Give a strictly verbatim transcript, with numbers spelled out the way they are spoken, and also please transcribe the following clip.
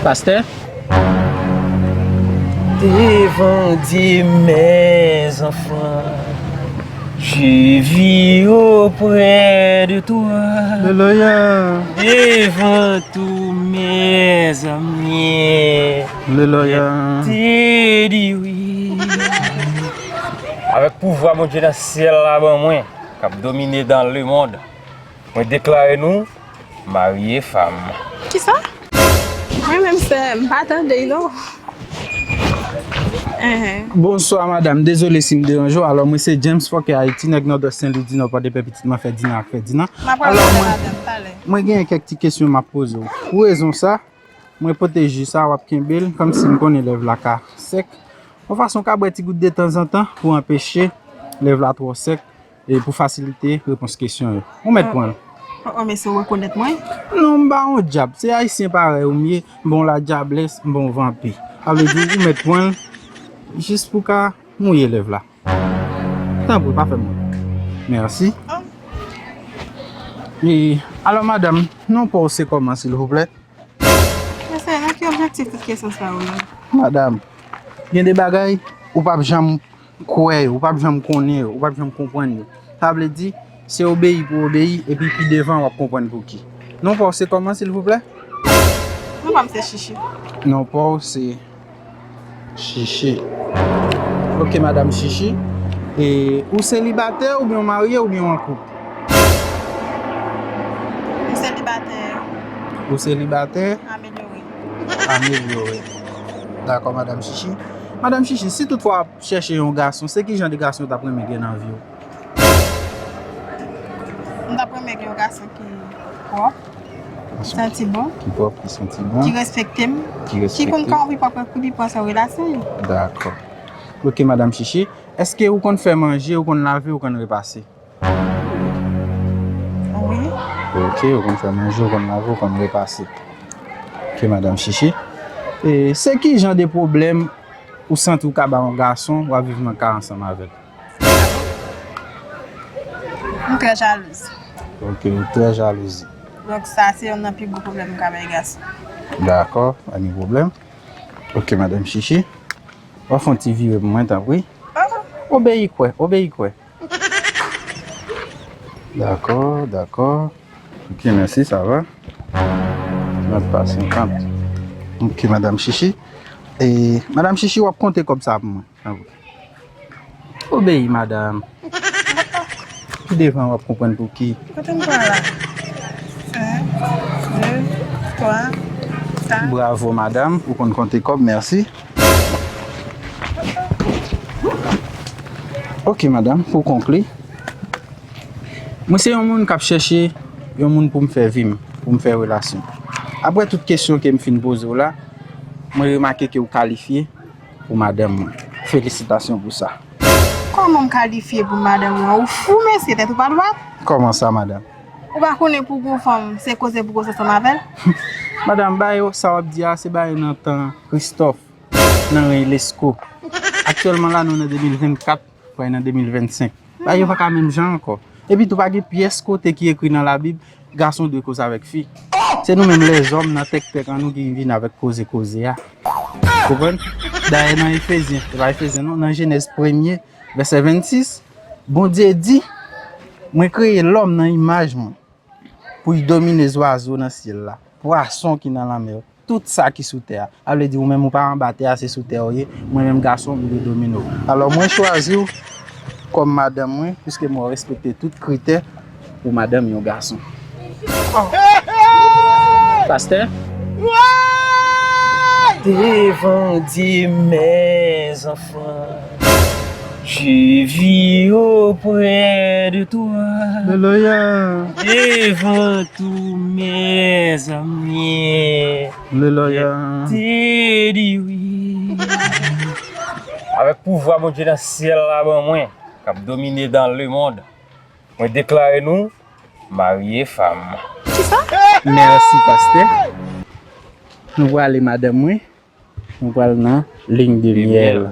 Pastè? Devant Dieu, mes enfants, je vis auprès de toi. Alelouya. Devant tous mes amis, Alelouya. Je te dis oui. Avèk pouvwa Bondye nan syèl la ban mwen, k ap domine dans le monde, mwen deklare nou marye fanm. Kisa? Mwen menm sè, m pa tande non. Enhen. Bonswa madanm, dezole si m deranje w. Alò mwen se James Fòkè Ayiti, nèg Nòdwès Senlwi di Nò, Pòdepè, pitit mwen Fèdinan ak Fèdinan. M ap Alò pale mwen, madanm talè. Mwen gen kèk ti kesyon m ap poze w. Pou rezon sa, mwen pote ji sa, w ap kenbe l, kòmsi m konnen lèv la ka sèk. Yon fason w ka bwè ti gout de tanzantan pou anpeche lèv la twò sèk e pou fasilite repons kesyon yo. Ou mèt pran l. Oh, oh, mesye, ou rekonèt mwen? Non, m pa yon dyab. Se ayisyen parèy ou m ye. M ba w la dyablès, m ba w vanpi. Sa vle di, ou mèt pran l jis pou ka mouye lèv la. Tanpri, pa fè m wont. Mèsi. Oh. E, alò, madanm, non pa w se kòman, silvouplè? Mesye, nan ki objektif tout kesyon sa yo ye? Madanm, gen de bagay ou p ap janm kwè yo, ou p ap janm konnen yo, ou p ap janm konprann yo. Sa vle di, se obeyi pou obeyi, epi pi devan w ap konprann pouki. Non pa w se kòman, silvouplè? Non pa m se Chichi. Non pa w se Chichi. Ok, madanm Chichi. E ou selibatè oubyen w marye oubyen w an koup? M selibatè. Ou selibatè? Amelyore. Amelyore. Dakò, madanm Chichi. Madanm Chichi, si toutfwa w ap chèche yon gason, se ki jan de gason w t ap renmen gen nan vi w? M t ap renmen gen yon gason ki pwòp, santi bon, ki pwòp, ki santi bon, ki respekte m, ki respekte, ki konn kòman pou li pran, pou li pran sou relasyon li. Dakò. Ok, madanm Chichi. Èske ou konn fè manje, ou konn lave, ou konn repase? Wi. Ok, ou konn fè manje, ou konn lave, ou konn repase. Ok, madanm Chichi. E se ki jan de pwoblèm ou santi ou ka ba yon gason w ap viv nan kay ansanm avè l? M trè jalouz. Ok, ou trè jalouzi. Donk sa se youn nan pi gwo pwoblèm m ka bay gason. Dakò, pa gen pwoblèm. Ok, madanm Chichi. W ap fè yon ti vire pou mwen, tanpri. Ah. Obeyi kwè, obeyi kwè. Dakò, dakò. Ok, mèsi, sa va. Nòt pa senkant. Ok, madanm Chichi. E, madanm Chichi, w ap konte kòb sa pou mwen, tanpri. Obeyi, madanm. Pi devan, w ap konprann pouki. Kote m pran la? En, de, twa, kat. Bravo, madanm. Ou konn konte kòb, mèsi. Ok, madanm, pou konkli, mwen se yon moun k ap chèche yon moun pou m fè vi m, pou m fè relasyon. Apre tout kesyon ke m fin poze w la, mwen remake ke w kalifye pou madanm mwen. Felisitasyon pou sa. Kòman m kalifye pou madanm ou an? Ou fou, mesye, tèt ou pa dwat? Kòman sa, madanm? Ou pa konnen pou gon fanm, se koze pou koze ansanm avè l? Madanm, bagay sa w ap di a, se bagay nan tan Kristòf, nan rèy Lesko. Aktyèlman la, nou nan de mil vennkat, pral nan de mil vennsenk. Bagay yo pa ka menm jan ankò. Epi tou, pa gen pyès kote ki ekri nan Labib, gason dwe koze avèk fi. Se nou menm lèzòm nan tèktèk an nou ki vin avèk koze koze a. Konprann? Dayè nan Efezyen, se pa Efezyen non, nan Jenèz premye, vèsè vennsis, Bondye di, mwen kreye lòm nan imaj mwen, pou y domine zwazo nan syèl la, pwason ki nan lanmè yo, tout sa ki sou tè a. Sa vle di ou menm ou pa anba tè a, se sou tè a w ye. Mwen menm gason, m dwe domine w. Alò, mwen chwazi w kòm madanm mwen, piske mwen respekte tout kritè pou madanm yon gason. Pastè? Devant Dieu, mes enfants, je vis auprès de toi. Alelouya. Devant tous mes amis, Alelouya. Je te dis oui. Avèk pouvwa Bondye nan syèl la ban mwen, k ap domine dans le monde, mwen deklare nou marye fanm. Kisa? Mèsi, pastè. Nou prale, madanm mwen. Nou pral nan ligne de miel.